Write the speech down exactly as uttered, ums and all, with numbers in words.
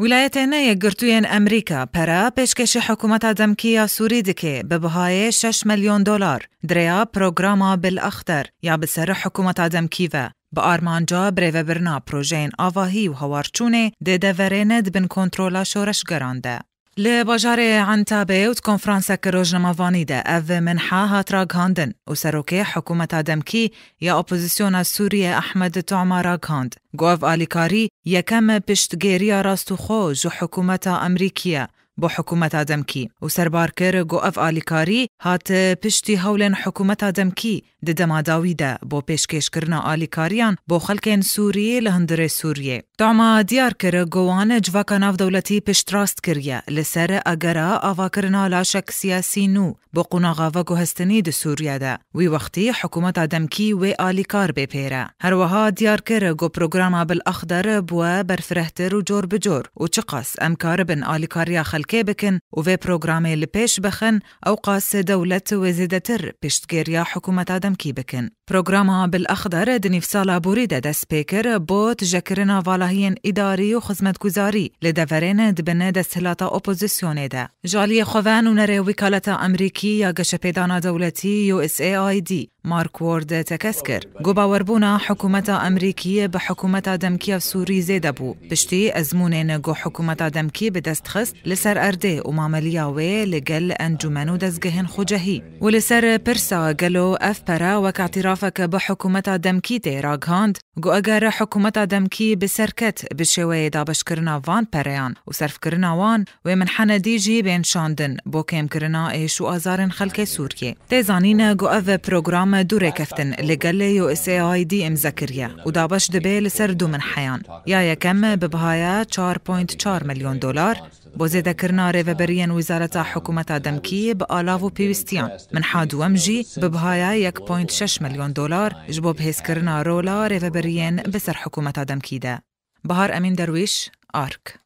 Wîlayetên Yekgirtûyên Amerîka pere pêşkêşî hikûmeta demkî ya Sûrî dike bi bihayê şeş milyon dolar, di rêya programa Bil Exder ya bi ser hikûmeta demkî ve, bi armanca birêvebirina projeyên avahî û hawarçûnê dê deverên di bin kontrola şoreşgeran de. Li bajarê Entabê û di konferanseke rojnamevanî de ev minha hat ragihandin û serokê hikûmeta demkî ya opozisyona Sûriyê Ehmed Tuama ragihand ku ev alîkarî yekem piştgêriya rastûxo ji hikûmeta Amerîkî ye bo hikûmeta demkî û serbar kir ku ev alîkarî hat piştî hewlên hikûmeta demkî di dema dawî de bo pêşkêşkirina alîkariyan bo xelkên Sûrî li hundirê Sûriyê. Tuama diyar kir ku wan civaka navdewletî piştrast kiriye li ser agera avakirina laşek siyasî nû bo qonaxa veguhestinî di Sûriye de. Wî wextî hikûmeta demkî wê alîkar bê pêre. Her wiha diyar kir ku programa Bil Exder bûye berfirehtir û cor bi cor û çiqas em karibin alîkariya xelkê bikin û vê programê li pêş bixin, ewqas dewlet wê zêdetir piştgêriya hikûmeta demkî bikin. Programa Bil Exder di nîvsala borî de dest pê kir bo tijekirina valahiyên îdarî û xizmetguzarî li deverên di bin desthilata opozisyonê de. Ji aliyê xwe ve nûnerê Wîkaleta Amerîkî ya Geşepêdana Dewletî, U S A I D, Mark Ward tekez kir ku bawerbûna hikûmeta Amerîkî bi hikûmeta demkî ya Sûrî zêde bû, piştî ezmûnên ku hikûmeta demkî bi dest xist li ser erdê û mameliya wê li gel encûmen û dezgehên xwecehî. Û li ser pirsa gelo ev pere wek îtirafeke bi hikûmeta demkî tê ragihand ku eger hikûmeta demkî bi ser ket bi şêweyê dabeşkirina van pereyan û serfkirina wan, wê minhenedî jî bên şandin bo kêmkirina êş û azarên xelkê Sûriyê. Tê zanîn ku ev program du rêkeftin li gel U S A I D îmze kiriye û dabeş dibe li ser du minheyan. Ya yekem bi bihaya çar point çar milyon dolar bo zêdekirina rêveberiyên wizareta hikûmeta demkî bi alav û pêwîstiyan. Minha duwem jî bi bihaya yek point şeş milyon dolar ji bo bihêzkirina rola rêveberiyên bi ser hikûmeta demkî de. Bahar Emîn Derwîş, ARK.